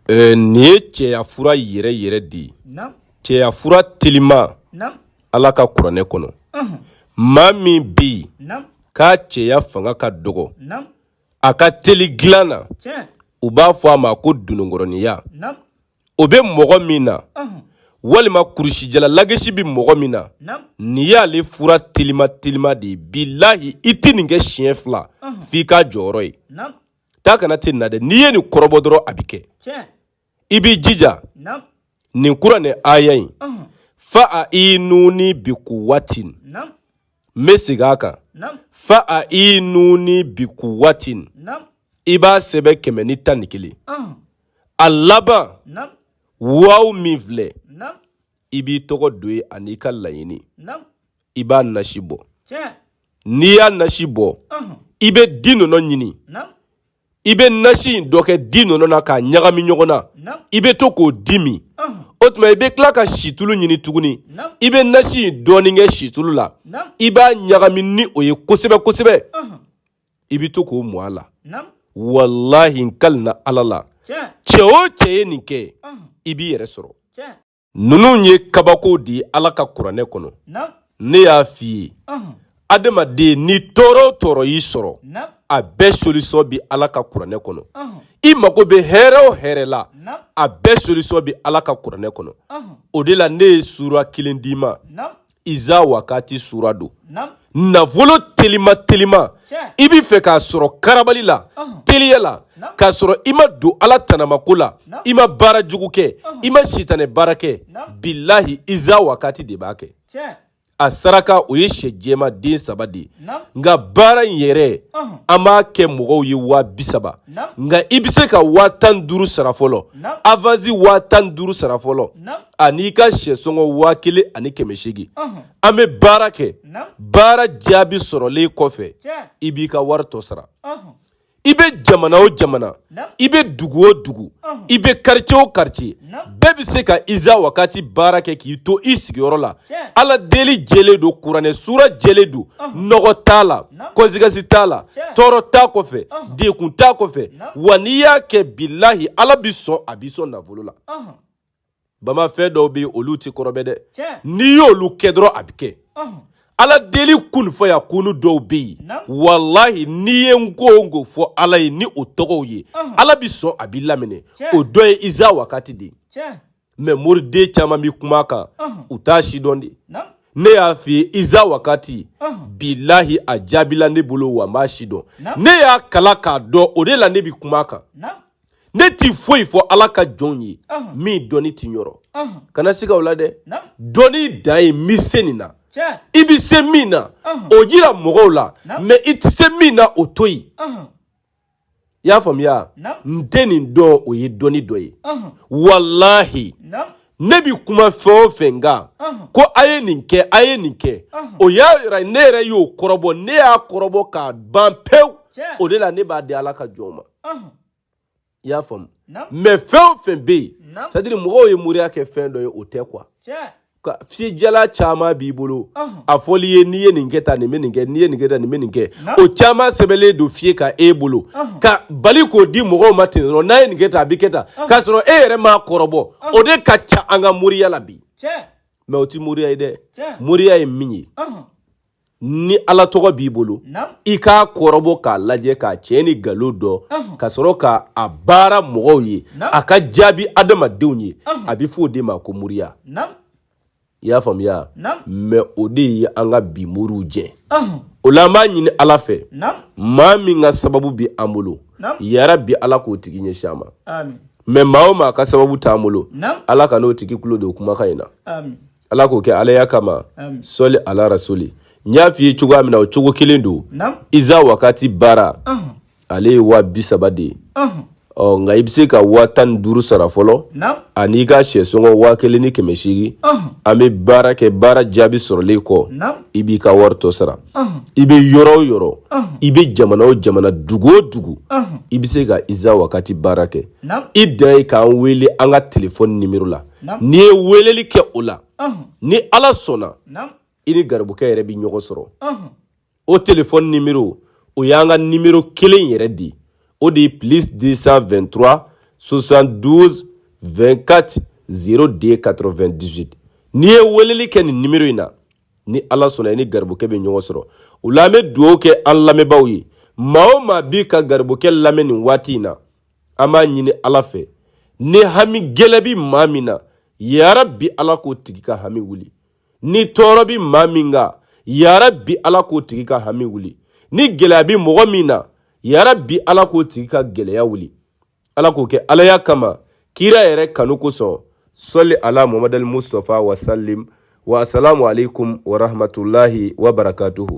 Nin ye cɛya fura yɛrɛ yɛrɛ de ye, cɛya fura telima Ala ka kuranɛ kɔnɔ. Maa min bɛ yen k'a cɛya fanga ka dɔgɔ, a ka teli dilan na, u b'a fɔ a ma ko dononkɔrɔniya, o bɛ mɔgɔ min na, walima kurusijala lagesi bɛ mɔgɔ min na, nin y'ale fura telima telima de ye. Bilahi, i tɛ nin kɛ siɲɛ fila f'i k'a jɔyɔrɔ ye. Taa kana tɛ na dɛ, n'i ye nin kɔrɔbɔ dɔrɔn a bɛ kɛ. I b'i jija nin kuranɛ aya in, fa a i nuni bi kuwatin. N bɛ segin a kan, fa a i nuni bi kuwatin. I b'a sɛbɛn 111. A laban waaw min filɛ, i b'i tɔgɔ don yen ani i ka laɲini. I b'a nasi bɔ. N'i y'a nasi bɔ, i bɛ di nɔnɔ ɲini, i bɛ nasi in dɔ kɛ di nɔnɔ na k'a ɲagami ɲɔgɔn na, i bɛ to k'o di min. O tuma i bɛ tila ka situlu ɲini tuguni, i bɛ nasi in dɔɔnin kɛ situlu la, i b'a ɲagami ni o ye kosɛbɛ kosɛbɛ, i bɛ to k'o mɔ a la. Walahi, n kalina Ala la, cɛ o cɛ ye nin kɛ, i b'i yɛrɛ sɔrɔ. Ninnu ye kabako de ye Ala ka kuranɛ kɔnɔ. Ne y'a f'i ye, adamaden, ni tɔɔrɔ o tɔɔrɔ y'i sɔrɔ, a bɛɛ solution bɛ Ala ka kuranɛ kɔnɔ. I mago bɛ hɛrɛ o hɛrɛ la, a bɛɛ solution bɛ Ala ka kuranɛ kɔnɔ. O de la ne ye sura kelen d'i ma, Iza wakati sura don. Nafolo telima telima, i bɛ fɛ k'a sɔrɔ karabali la, teliya la, k'a sɔrɔ i ma don Ala tanamako la, i ma baara jugu kɛ, i ma sitanɛ baara kɛ, bilahi, Iza wakati de b'a kɛ. A saraka, o ye sɛ jɛma den 3 de ye. Nka baara in yɛrɛ, an b'a kɛ mɔgɔw ye 30 000. Nka i bɛ se ka 15 000 sara fɔlɔ, avance 15 000 sara fɔlɔ, ani i ka sɛ sɔngɔ 1800. An bɛ baara kɛ. Baara jaabi sɔrɔlen kɔfɛ, i b'i ka wari tɔ sara. I bɛ jamana o jamana, i bɛ dugu o dugu, i bɛ quartier o quartier, bɛɛ bɛ se ka Iza wakati baara kɛ k'i to i sigiyɔrɔ la. Ala deli jɛlen don, kuranɛ sura jɛlen don, nɔgɔ t'a la, conséquence t'a la, tɔɔrɔ t'a kɔfɛ, degun t'a kɔfɛ. Wa n'i y'a kɛ, bilahi, Ala bɛ sɔn, a b'i sɔn nafolo la. Bama, fɛn dɔw bɛ yen, olu tɛ kɔrɔbɛ dɛ. N'i y'olu kɛ dɔrɔn, a bɛ kɛ. Ala deli kun fɔ ya kunu dɔw bɛ yen, walahi, n'i ye n ko o ko fɔ Ala ye ni o tɔgɔw ye, Ala bɛ sɔn, a b'i laminɛ. O dɔ ye Iza wakati de ye. Mais moriden caman bɛ kuma a kan, u t'a si dɔn de. Ne y'a f'i ye, Iza wakati, bilahi, a jaabila ne bolo, wa n b'a si dɔn. Ne y'a kala k'a dɔn, o de la ne bɛ kuma a kan. Ne ti foyi fɔ Ala ka jɔnw ye min dɔnni ti yɔrɔ. Kana siga o la dɛ. Dɔnni dan ye n bɛ se nin na. I bɛ se min na, o jira mɔgɔw la, mais i tɛ se min na, o to yen. I y'a faamuya? N tɛ nin dɔn, o ye dɔnni dɔ ye. Walahi, ne bi kuma fɛn o fɛn kan ko a ye nin kɛ, a ye nin kɛ, o y'a yira ne yɛrɛ y'o kɔrɔbɔ. Ne y'a kɔrɔbɔ k'a ban pewu. O de la ne b'a di Ala ka jɔnw ma. I y'a faamu? Mais fɛn o fɛn bɛ yen, c'est à dire mɔgɔw ye moriya kɛ fɛn dɔ ye, o tɛ quoi. Ka fiyɛjala caman b'i bolo, a fɔli ye n'i ye nin kɛ tan, nin bɛ nin kɛ, n'i ye nin kɛ tan, nin bɛ nin kɛ. O caman sɛbɛnlen don fiye kan e bolo, ka bali k'o di mɔgɔw ma ten dɔrɔn, n'a ye nin kɛ tan, a bɛ kɛ tan, k'a sɔrɔ e yɛrɛ m'a kɔrɔbɔ. O de ka ca an ka moriya la bi. Mais o ti moriya ye dɛ. Moriya ye min ye, ni Ala tɔgɔ b'i bolo, i k'a kɔrɔbɔ k'a lajɛ, k'a tiɲɛ ni nkalon dɔn, ka sɔrɔ ka a baara mɔgɔw ye, a ka jaabi adamadenw ye, a bɛ fɔ o de ma ko moriya. I y'a faamuya? Mais o de ye an ka bi moriw jɛ. O la an b'a ɲini Ala fɛ, maa min ka sababu bɛ an bolo, yarabi, Ala k'o tigi ɲɛsin an ma. Mais maa o maa ka sababu t'an bolo, Ala ka n'o tigi tulo don kumakan in na. Ala k'o kɛ alaya kama. Sɔli ala rasuli. N y'a f'i ye cogoya min na, o cogo kelen don. Iza wakati baara, ale ye 30 000 de ye. Ɔ nka i bɛ se ka 15 000 sara fɔlɔ, ani i ka sɛ sɔngɔ 1800. An bɛ baara kɛ. Baara jaabi sɔrɔlen kɔ, i b'i ka wari tɔ sara. I bɛ yɔrɔ o yɔrɔ, i bɛ jamana o jamana, dugu o dugu, i bɛ se ka Iza wakati baara kɛ. I dan ye k'an wele an ka telefɔni nimero la. N'i ye weleli kɛ o la, ni Ala sɔnna, i ni garibukɛ yɛrɛ bɛ ɲɔgɔn sɔrɔ. O telefɔni nimero, o y'an ka nimero kelen yɛrɛ de ye. O de ye plus 223. 72 24 02 98. N'i ye weleli kɛ nin nimero in na, ni Ala sɔnna, i ni garibukɛ bɛ ɲɔgɔn sɔrɔ. O la, an bɛ dugawu kɛ an lamɛnbaaw ye. Maa o maa b'i ka garibukɛ lamɛn nin waati in na, an b'a ɲini Ala fɛ, ni hami gɛlɛn bɛ maa min na, yarabi Ala k'o tigi ka hami wuli. Ni tɔɔrɔ bɛ maa min kan, yarabi Ala k'o tigi ka hami wuli. Ni gɛlɛya bɛ mɔgɔ min na, yarabi Ala k'o tigi ka gɛlɛya wuli. Ala k'o kɛ Alaya kama, kira yɛrɛ kanu kosɔn. Sɔli ala Muhamadu Mustafa wasalim wa. Asalamu alaikum wa rahmatulahi wa barakatuhu.